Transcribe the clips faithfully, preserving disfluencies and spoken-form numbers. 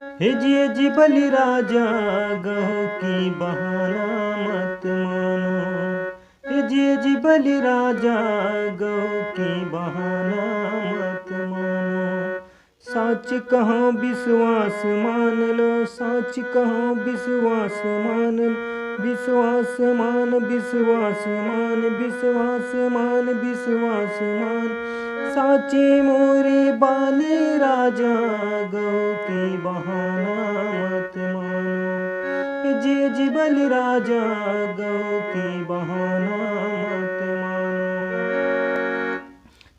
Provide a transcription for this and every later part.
हे जी, हे जी बलि राजा, गऊ की बहाना मत मानो। हे जी, हे जी बलि राजा, गऊ की बहाना मत मानो। साच कहो विश्वास मान लो, साच कहो विश्वास मान लो, विश्वास मान, विश्वास मान, विश्वास मान, विश्वास मान। साचे मोरे बाले राजा, गऊ की बहाना मत मानो। हे जी, हे जी बलि राजा, गऊ की बहाना मत मानो।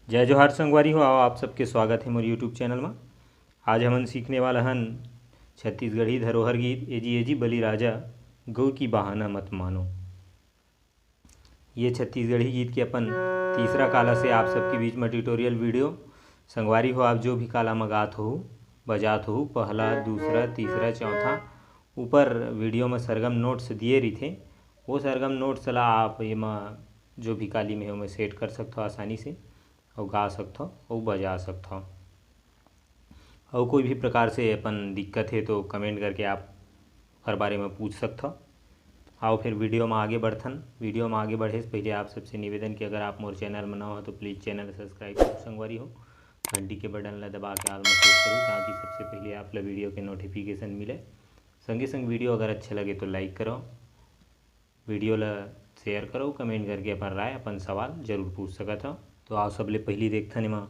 जय जोहार संगवारी हो, आओ आप सबके स्वागत हे मोर YouTube चैनल मा। आज हमन सीखने वाला हन छत्तीसगढ़ी धरोहर गीत ए जी ए जी बलि राजा, गऊ की बहाना मत मानो। ये छत्तीसगढ़ी गीत के अपन तीसरा काला से आप सबके बीच में ट्यूटोरियल वीडियो। संगवारी हो, आप जो भी काला म गात हो, बजात हो, पहला, दूसरा, तीसरा, चौथा, ऊपर वीडियो में सरगम नोट्स दिए रहिथे। वो सरगम नोट्स ला आप एमा जो भी काली में हो, ओमे सेट कर सकथो आसानी से, अउ गा सकथो, अउ बजा सकथो। अउ कोई भी प्रकार से अपन दिक्कत हे तो कमेंट करके आप ओकर बारे में पूछ सकथो। आओ फिर वीडियो में आगे बढ़थन। वीडियो में आगे बढ़े से पहले आप सबसे निवेदन कि अगर आप मोर चैनल में नवा हो तो प्लीज चैनल सब्सक्राइब करो संगवारी हो, घंटी के बटन ला दबा के ऑल में सेट करो, ताकि सबसे पहले आप ला वीडियो के नोटिफिकेशन मिले। संगे संग वीडियो अगर अच्छे लगे तो लाइक करो, वीडियो ला शेयर करो, कमेंट करके अपन राय, अपन सवाल जरूर पूछ सकत हो। तो आओ सबले पहली देखथन एमा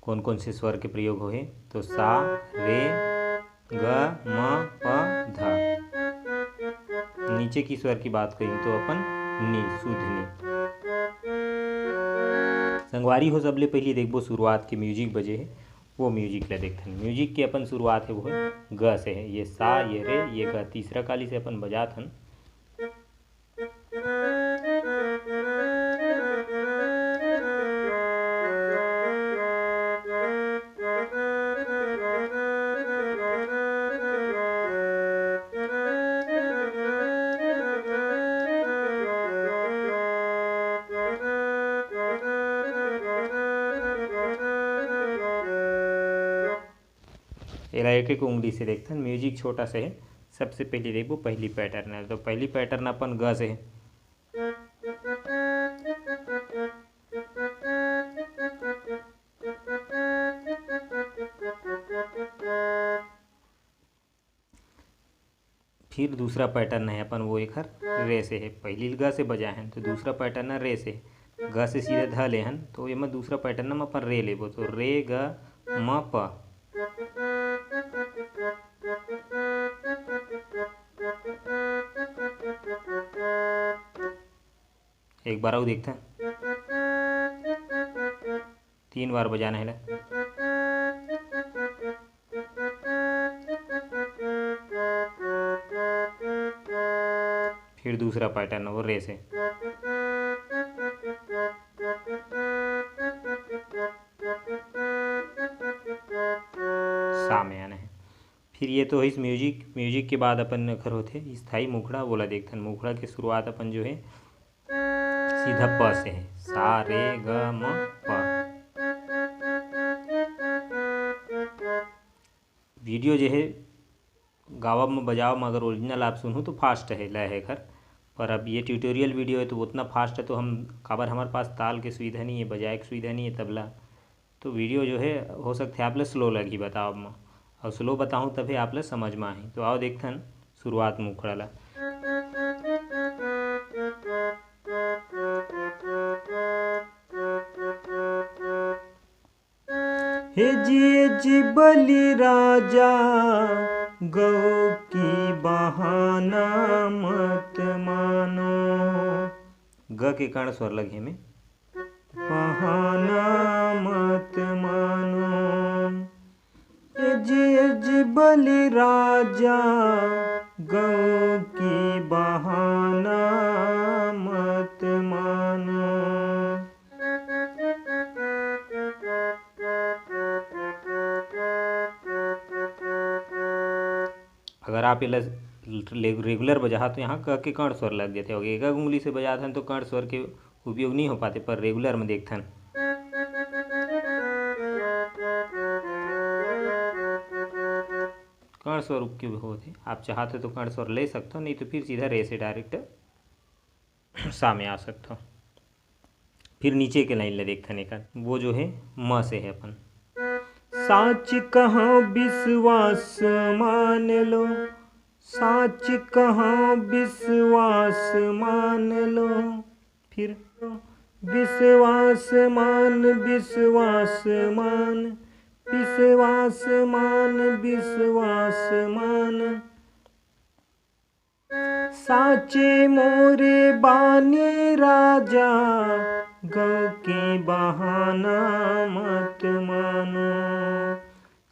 कौन कौन से स्वर के प्रयोग होहे। तो सा, रे, ग, म, प, ध। नीचे की स्वर की बात करी तो अपन नी, शुद्ध नी। संगवारी हो, सबले पहली देखबो शुरुआत के म्यूजिक बजे हे, वो म्यूजिक ला देखथन। म्यूजिक के अपन शुरुआत हे वो हे ग से हे। ये सा, ये रे, ये ग, तीसरा काली से अपन बजात हन। एला एक एक उंगली से देखथन, म्यूजिक छोटा से हे। सबसे पहली देखबो पहली पैटर्न हे, तो पहली पैटर्न अपन ग से हे। फिर दूसरा पैटर्न हे अपन, वो एखर रे से हे, पहली ग से बजाए हन तो दूसरा पैटर्न रे से, ग से सीधा ध ले हन, तो एमा दूसरा पैटर्न में अपन रे लेबो, तो रे ग म प। एक बार अउ देखथन, तीन बार बजाना हे ला। फिर दूसरा पैटर्न वो रे से, सा में आना हे। फिर ये तो होइस म्यूजिक। म्यूजिक के बाद अपन एखर होथे स्थाई मुखड़ा, वोला देखथन। मुखड़ा के शुरुआत अपन जो हे सीधा प से हे, सा रे ग म प। वीडियो जे हे गावब म बजावब म अगर ओरिजिनल आप सुनहू तो फास्ट हे, लय हे एखर, पर अब ये ट्यूटोरियल वीडियो हे तो उतना फास्ट हे तो हम, काबर हमर पास ताल के सुविधा नहीं हे, बजाए के सुविधा नहीं हे तबला, तो वीडियो जो हे हो सकथे आप ल स्लो लगही बतावब म, अउ स्लो बताहूँ तभे आप ल समझ म आही। तो आओ देखथन शुरुआत मुखड़ा ला। हे जी, हे जी बलि राजा, गऊ की बहाना मत मानो। ग के कर्ण स्वर लगे में, बहाना मत मानो। हे जी, हे जी बलि राजा, गऊ की बहाना मत मानो। अगर आप एला ले-, रेगुलर बजाहा तो यहाँ क के कर्ण स्वर लग जाथे, अउ एक उंगली से बजात हन तो कर्ण स्वर के उपयोग नहीं हो पाते, पर रेगुलर में देखथन। कर्ण स्वर के होथे। आप चाहत हो तो कर्ण स्वर ले सकते हो, नहीं तो फिर सीधा रे से डायरेक्ट सा में आ सकते हो। फिर नीचे के लाइन ले देखथन एकर, वो जो है म से है अपन। साच कहा विश्वास मान लो, साच कहा विश्वास मान लो। फिर विश्वास मान, विश्वास मान, विश्वास मान, विश्वास मान। साचे मोरे बानी राजा, गौ के बहाना मत मानो।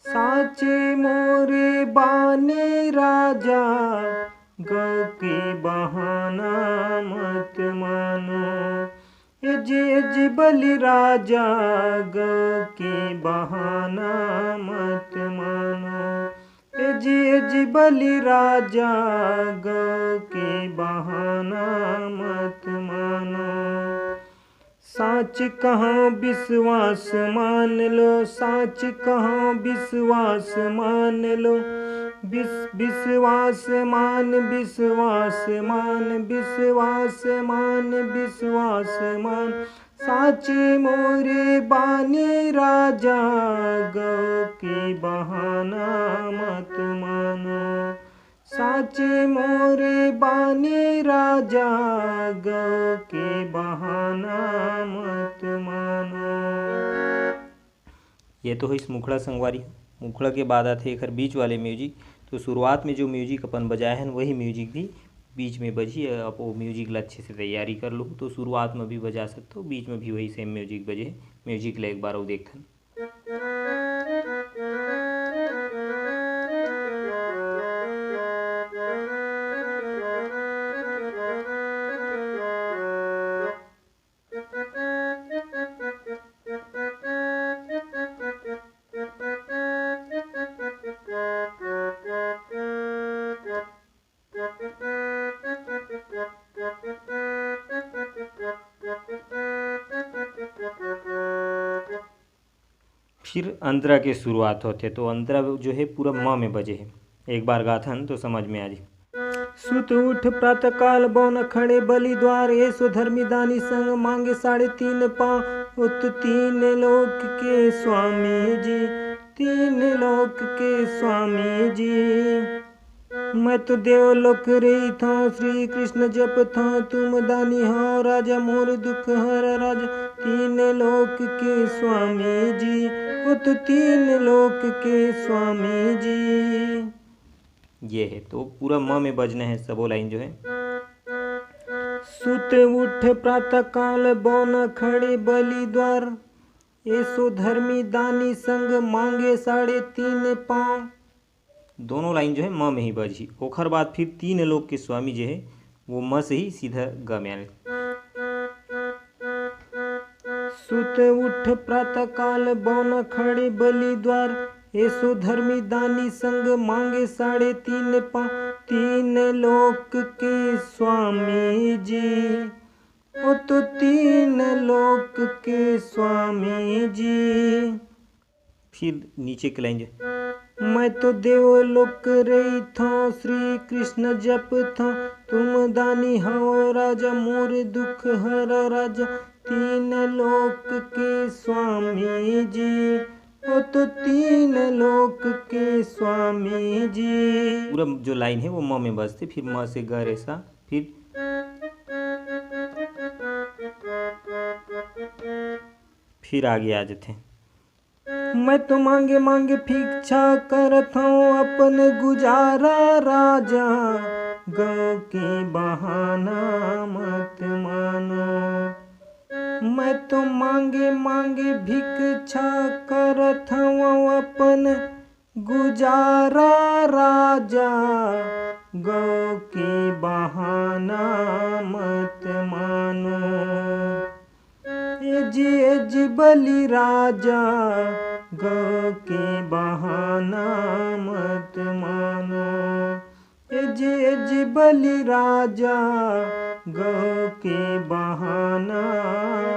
साचे मोरे बानी राजा, गौ के बहाना मत मानो। ए जी, ए जी बलि राजा, गौ के बहाना मत मानो। ए जी, ए जी बलि राजा, गौ के बहाना मत मानो। साच कहा विश्वास मान लो, साच कहा विश्वास मान लो। विस-, विश्वास मान, विश्वास मान, विश्वास मान, विश्वास मान। साचे मोरे बानी राजा, गौ के बहाना मत मानो। साचे मोरे बानी राजा, गौ के बहाना मत मानो। ये तो होइस मुखड़ा संगवारी। मुखड़ा के बाद आथे एकर बीच वाले म्यूजिक। तो शुरुआत में जो म्यूजिक अपन बजाए हन, वही म्यूजिक भी बीच में बजही। आप वो म्यूजिक ला अच्छे से तैयारी कर लो, तो शुरुआत में भी बजा सकते हो, बीच में भी वही सेम म्यूजिक बजे। म्यूजिक ला एक बार वो देखथन। फिर अंतरा के शुरुआत होथे, तो अंतरा जो है पूरा म में बजे है। एक बार गाथन तो समझ में आ जाए। सुत उठ प्रातः काल बौन खड़े बलि द्वार, एसो धर्मी दानी संग मांगे साढ़े तीन पाँव। उत तीन लोक के स्वामी जी, तीन लोक के स्वामी जी। मैं तो देवलोक रहिथौं, श्री कृष्ण जपथौं, तुम दानी हौ राजा मोर दुख हर राजा, तीन लोक के स्वामी जी, वो तो तीन लोक के स्वामी जी। ये है, तो पूरा म में बजना है सबो लाइन जो है। सुत उठ प्रातः काल बौन खड़े बलि द्वार, एसो धर्मी दानी संग मांगे साढ़े तीन पाँव। दोनों लाइन जो है म में ही बजही। ओखर बाद फिर तीन लोक के स्वामी जो है वो म से ही सीधा ग में आने। सुत उठ प्रातः काल बौन खड़े बलि द्वार, एसो धर्मी दानी संग मांगे साढ़े तीन पाँव। तीन लोक के स्वामी जी, वो तो तीन लोक के स्वामी जी। फिर नीचे के लाइन जो, मैं तो देवलोक रहिथौं, श्री कृष्ण जपथौं, तुम दानी हौ राजा मोर दुख हर राजा, तीन लोक के स्वामी जी, वो तो तीन लोक के स्वामी जी। पूरा जो लाइन है वो म में बजथे, फिर म से ग रे सा, फिर फिर आगे आ जाथे। मैं तो मांगे मांगे भिक्षा करत हूँ अपन गुजारा राजा, गौ के बहाना मत मानो। मैं तो मांगे मांगे भिक्षा करत हूँ अपन गुजारा राजा, गौ के बहाना मत मानो। ए जी, ए जी बलि राजा, गौ के बहाना मत मानो। ए जी, ए जी बलि राजा, गौ के बहाना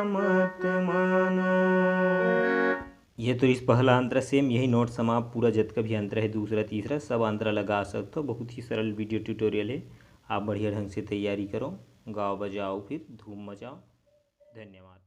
मत मानो। ये तो इस पहला अंतरा सेम यही नोट्स हम आप पूरा जतका भी अंतरा है, दूसरा, तीसरा, सब अंतरा लगा सकते हो। बहुत ही सरल वीडियो ट्यूटोरियल है, आप बढ़िया ढंग से तैयारी करो, गाओ बजाओ, फिर धूम मचाओ। धन्यवाद।